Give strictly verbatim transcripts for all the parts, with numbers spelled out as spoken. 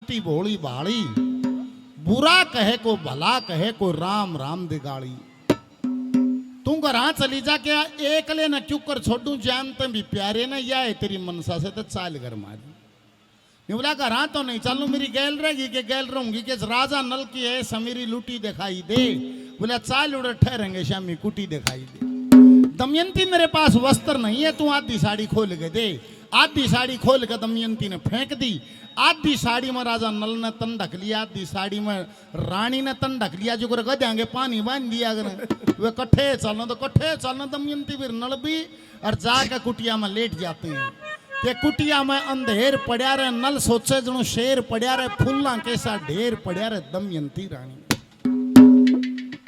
ती भोली भाली, बुरा कहे को भला कहे को राम राम दी गाली। तू घरां चली जा के एकले न क्यों कर छोड़ू, जान ते भी प्यारे न, या है तेरी मनसा से तो चाल घर मारी। न्यू बोला, घरां तो नहीं चालू, मेरी गैल रहेगी के गैल रहूंगी के राजा नल की है समीरी लुटी दिखाई दे। बोला, चाल उड़े ठहरेंगे शामी कुटी दिखाई दे। दमयंती, मेरे पास वस्त्र नहीं है, तू आधी साड़ी खोल के दे। आधी साड़ी खोल के दमयंती ने फेंक दी। आधी साड़ी में राजा नल ने तन ढक लिया, आधी साड़ी में रानी ने तन ढक लिया, जो कर गद्यांगे पानी बांध दिया कर। वे कट्ठे चलना तो कट्ठे चलना, दमयंती फिर नल भी और जाके कुटिया में लेट जाते हैं। के कुटिया में अंधेर पड़या रे, नल सोचे जणु शेर पड़या रे, फूलां के सा ढेर पड़या रे दमयंती रानी।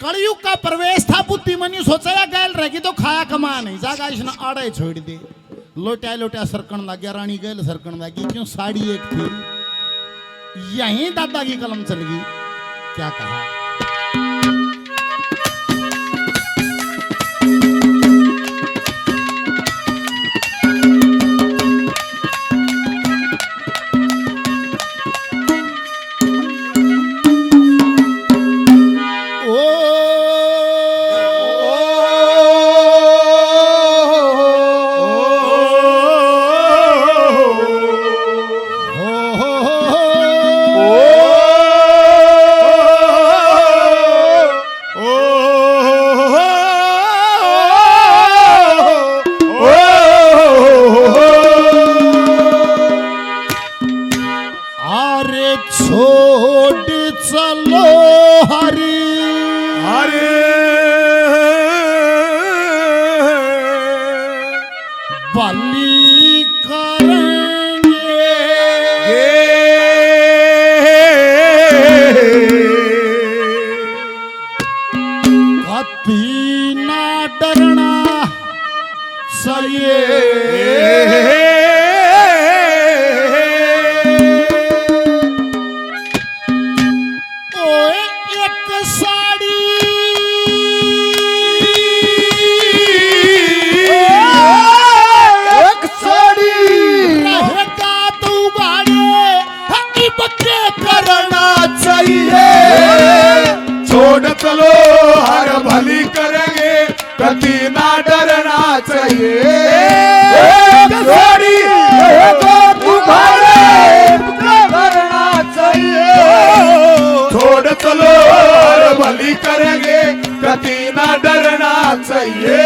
कलयुग का प्रवेश था, बुद्धिमानी सोचा या गैल रहेगी तो खाया कमा नहीं जागा, इसने आड़े छोड़ दे। लोटा लोटा सरकण लग गया, रानी गैल सरकण लग गई, क्यों साड़ी एक थी। यहीं दादा की कलम चल गई। क्या कहा? अरे छोड़ चलो हरी, हरी भली करेंगे। कती ना डरना चाहिए। ओए एक साड़ी, एक साड़ी रहेगा तू बाड़े, इब के करना चाहिए। छोड़ चलो हर भली करेंगे, कती ना डरना चाहिए। एक साड़ी रहेगा तू बाड़े, इब के करना चाहिए। छोड़ चलो हर भली करेंगे, कती ना डरना चाहिए।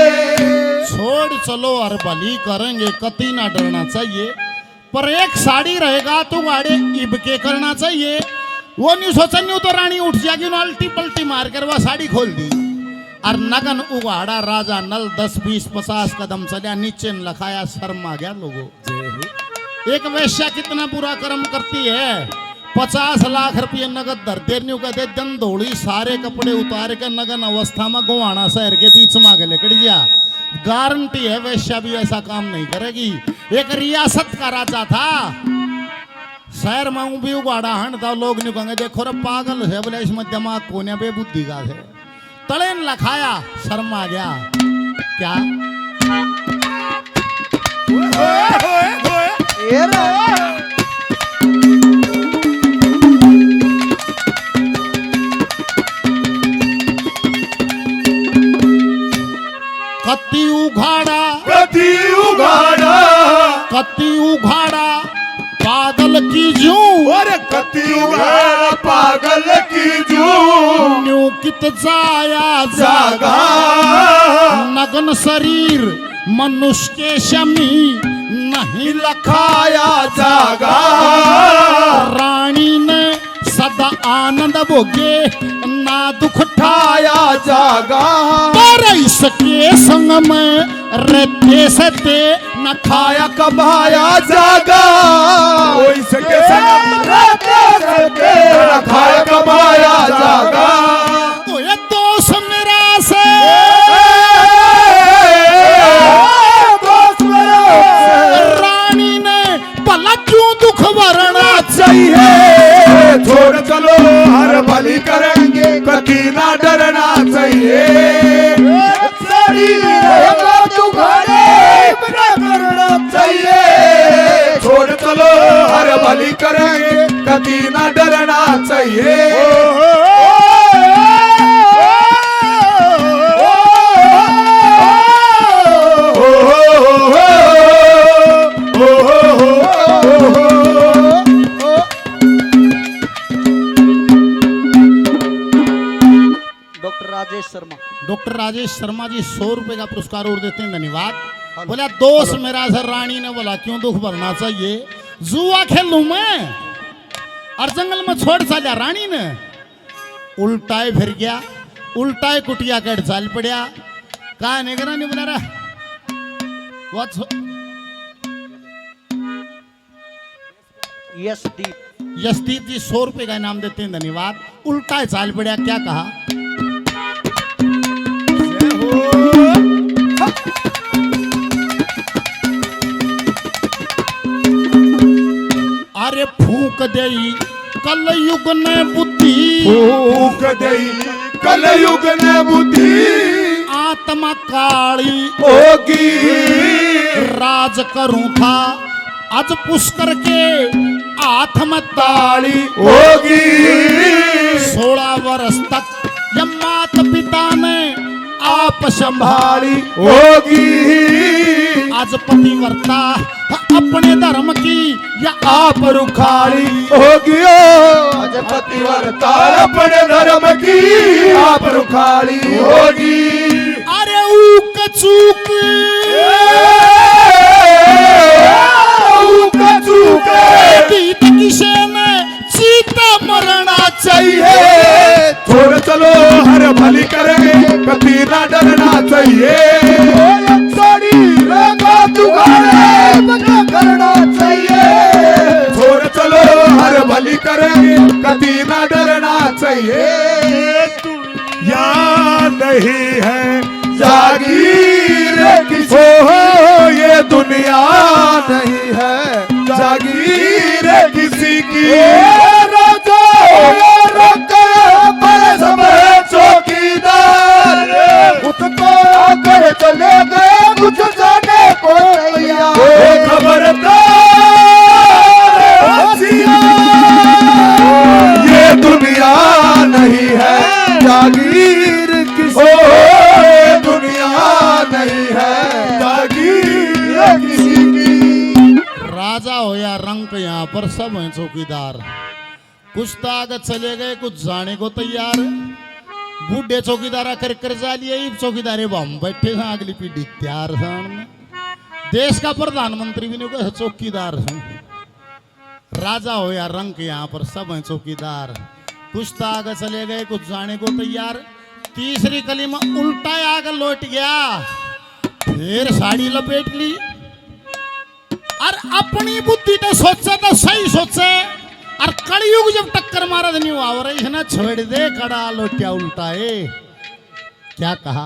छोड़ चलो हर भली करेंगे, कती ना डरना चाहिए। पर एक साड़ी रहेगा तू आड़े, इब के करना चाहिए। वो न्यू सोचा, न्यू तो रानी उठ जाएगी, उन्हें अल्टी पल्टी मार कर वह साड़ी खोल दी। और नगन उघाड़ा राजा नल दस बीस पचास कदम चलिया, नीचे न लखाया, शर्म आ गया लोगो। एक वेश्या कितना बुरा कर्म करती है। पचास लाख रुपये नगद धर दे, न्यू कह दे, दिन धोली सारे कपड़े उतार के नगन अवस्था में गोहाना शहर के बीच में आके लिकड़ गया। गारंटी है, वेश्या भी ऐसा काम नहीं करेगी। एक रियासत का राजा था, शहर में ऊं भी उघाड़ा हंड था, लोग न्यू कहेंगे, देखो रे, पागल है, बोले, इसमें दिमाग कोन्या, बेबुद्धि का है। तले न लखाया, शर्म आ गया। क्या? ये रे। कती उघाड़ा, कती उघाड़ा, कती उघाड़ा, पागल की जूं। अरे कती उघाड़ा, पागल की जूं। न्यू कित जाया जागा। जागा। नग्न शरीर मनुष्य के शमी नहीं लखाया जागा। रानी ने सदा आनंद भोगे, ना दुख ठाया जागा। पर इसके संग में रहते सते न खाया कमाया जागा। ओ इसके संग में रहते सते न खाया कमाया जागा। ओ ये दोस्त मेरा से, दोस्त मेरा से। रानी ने भला क्यों दुख भरना चाहिए? छोड़ चलो हर भली करेंगे, कती ना डरना चाहिए। साड़ी रहेगा तू घरे, इब के करना चाहिए। छोड़ चलो हर भली करेंगे, कभी ना डरना चाहिए। डॉक्टर राजेश शर्मा। डॉक्टर राजेश शर्मा जी सौ रुपए का पुरस्कार और देते हैं, धन्यवाद। हेलो। बोला, दोस्त हेलो। मेरा सर रानी ने बोला, क्यों दुख भरना चाहिए, जुआ खेलूं मैं और जंगल में छोड़ साल्या रानी ने। उल्टा ही फिर गया, उल्टा ही कुटिया कट चाल पड़या। कहा नहीं करा नहीं बोला रहा। What's यशदीप। यशदीप जी सौ रुपए का इनाम देते हैं, धन्यवाद। उल्टा ही चाल पड़ा, क्या कहा? अरे फूंक देई कलयुग ने बुद्धि, फूंक देई कलयुग ने बुद्धि, आत्मा काली होगी। राज करूं था आज पुष्कर के हाथ में ताली होगी। सोलह वर्ष तक ये मात पिता ने आप संभाली होगी। आज पतिव्रता अपने धर्म की या आप रुखाली होगी। ओ, आज पतिव्रता अपने धर्म की आप रुखाली होगी। अरे ऊक चूक, ऊक चूक। बीत किसे ने जीता मरना चाहिए। छोड़ चलो हर भली करेंगे, कभी ना डरना चाहिए। छोड़ी रेगा दुगारे, पक्का करना चाहिए। छोड़ चलो हर भली करेंगे, कभी ना डरना चाहिए। या नहीं है जागीर किसी, हो ये दुनिया नहीं है जागीर किसी की। राजा रख पर सब चौकीदार, खुद तो आकर चले गए, कुछ जाने को तैयार। ओ खबरदार हंसिया, ये दुनिया नहीं है जागीर किसी। ओ, ये दुनिया नहीं है जागीर किसी की। राजा हो या रंक, यहाँ पर सब हैं चौकीदार। कुछ तो आगे चले गए, कुछ जाने को तैयार। बूढ़े चौकीदारा कर कर जा लिए, इब चौकीदारे हम बैठे हैं, अगली पीढ़ी तैयार है। देश का प्रधानमंत्री भी नहीं कहे चौकीदार है। राजा हो या रंक, यहाँ पर सब हैं चौकीदार। कुछ तो आगे चले गए, कुछ जाने को तैयार। तीसरी कली में उल्टा आके लौट गया, फिर साड़ी लपेट ली। और अपनी बुद्धि तो सोचे तो सही सोचे, और कलयुग जब टक्कर मारे तो नहीं हुआ, और इसने छोड़ दे कड़ा लोटिया उल्टा है। क्या कहा?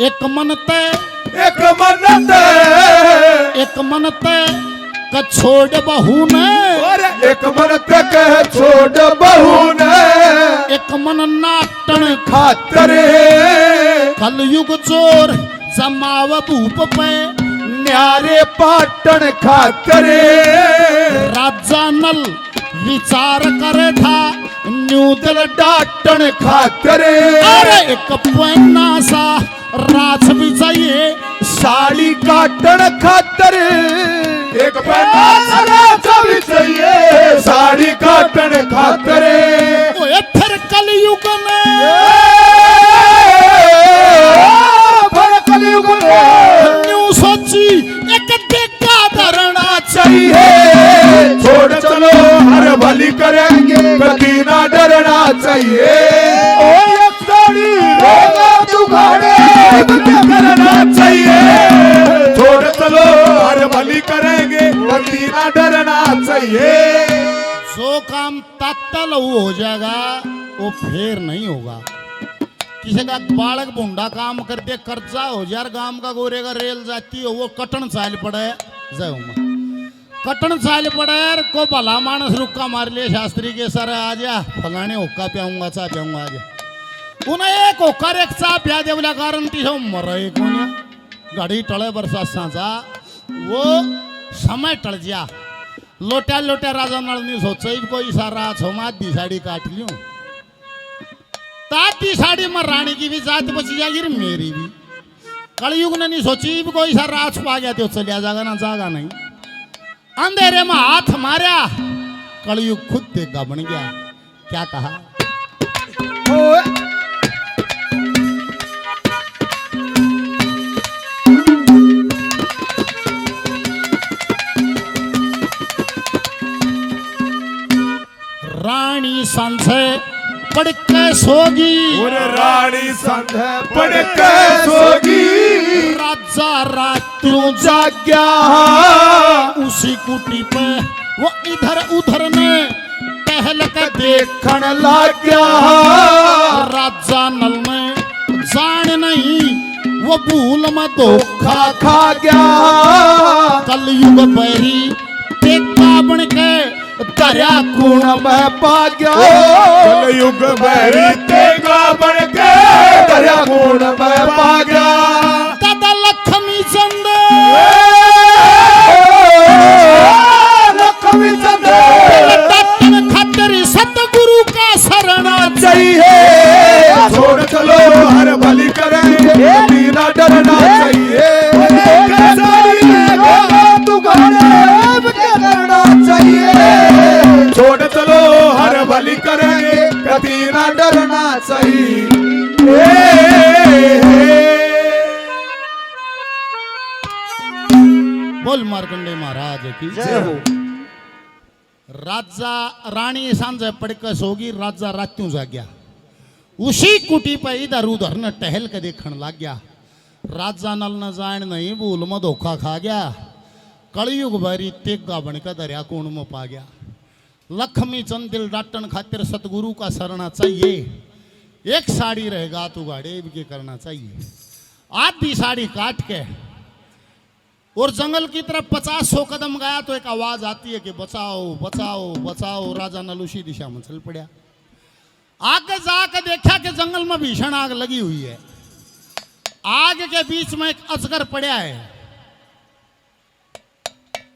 एक मन ते, एक मन ते, एक मन ते क छोड़ बहू ने, और एक मन ते क छोड़ बहू ने, एक मन नाटन खातर, कलयुग जोर जमाव भूप पे, न्यारे पाटन खातर। राजा नल विचार करे था, न्यू दिल डाटन खातर। अरे एक पन्ना सा राज भी चाहिए, साड़ी काटन खातर। एक पन्ना सा राज भी चाहिए, साड़ी काटन खातर। ओए फिर कलयुग ने, फिर कलयुग ने न्यू सोची एक का धरना चाहिए। छोड़ चलो हर भली करेंगे, कभी ना डरना चाहिए। ओ ये साड़ी रोगा दुखाड़े, करना चाहिए। छोड़ चलो हर भली करेंगे, कभी ना डरना चाहिए। जो काम तत्तल हो जाएगा, वो फेर नहीं होगा। किसी का बालक भूंडा काम कर दे, कर्जा हो जा, गांव का गोरे का रेल जाती हो, वो कटन चाल पड़े, जय हो मां। कटन चाल पड़े, को भला मानस रुक्का मार ले, शास्त्री के सर आ जा, फलाने हुक्का प्याऊंगा, चाय प्याऊंगा, आ जा। उन्हें एक होकर एक चाय प्या दे, बोला, गारंटी से मरे ही कोनी। घड़ी टले बरसा सांचा, वो समय टल गया। लोटा लोटा राजा नल नहीं सोचा, इब कोई सा राह छो, मैं आधी साड़ी काट लूं। तो आधी साड़ी में रानी की भी जात बची जाएगी और मेरी भी। कलयुग ने नहीं सोची, इब कोई सा राह छुपा गया तो चलिया जागा ना, जागा नहीं। अंधेरे में हाथ मारा, कलयुग खुद देखा बन गया। क्या कहा? ओए। रानी सांझे पड़ के सोगी। और रानी सांझे पड़ के सोगी। राजा रात क्यों जाग्या? उसी कुटी पे वो इधर उधर ने टहल के देखण लाग गया। राजा नल ने जान नहीं वो भूल में धोखा खा गया। कलयुग बैरी देखा बन के दरिया कूण में पा गया। कलयुग बैरी तेगा बन के दरिया कूण में पा गया। दादा लक्ष्मी चंद, लक्ष्मी चंद। डटन खातिर सतगुरु का शरणा चाहिए। छोड़ चलो हर भली करेंगे, तेरा डरना चाहिए। तू करना चाहिए। छोड़ चलो हर भली करेंगे, कभी ना डरना चाहिए। बोल मार्कंडे महाराज की जय हो। राजा रानी सांझे पड़ के सोगी, राजा रात्यों जाग्या। उसी कुटी पे इधर उधर न टहल के देखण लाग गया। राजा नल न जान नहीं भूल में धोखा खा गया। कलयुग भरी तेगा बन के दरिया कूण में पा गया। लक्ष्मी चंद दिल डाटन खातिर सतगुरु का शरणा चाहिए। एक साड़ी रहेगा तू गाड़े, इब के करना चाहिए। आधी साड़ी काट के और जंगल की तरफ पचास सौ कदम गया तो एक आवाज आती है कि बचाओ, बचाओ, बचाओ। राजा नल उसी दिशा में चल पड़ा। आगे जाके देखा कि जंगल में भीषण आग लगी हुई है। आग के बीच में एक अजगर पड़ा है।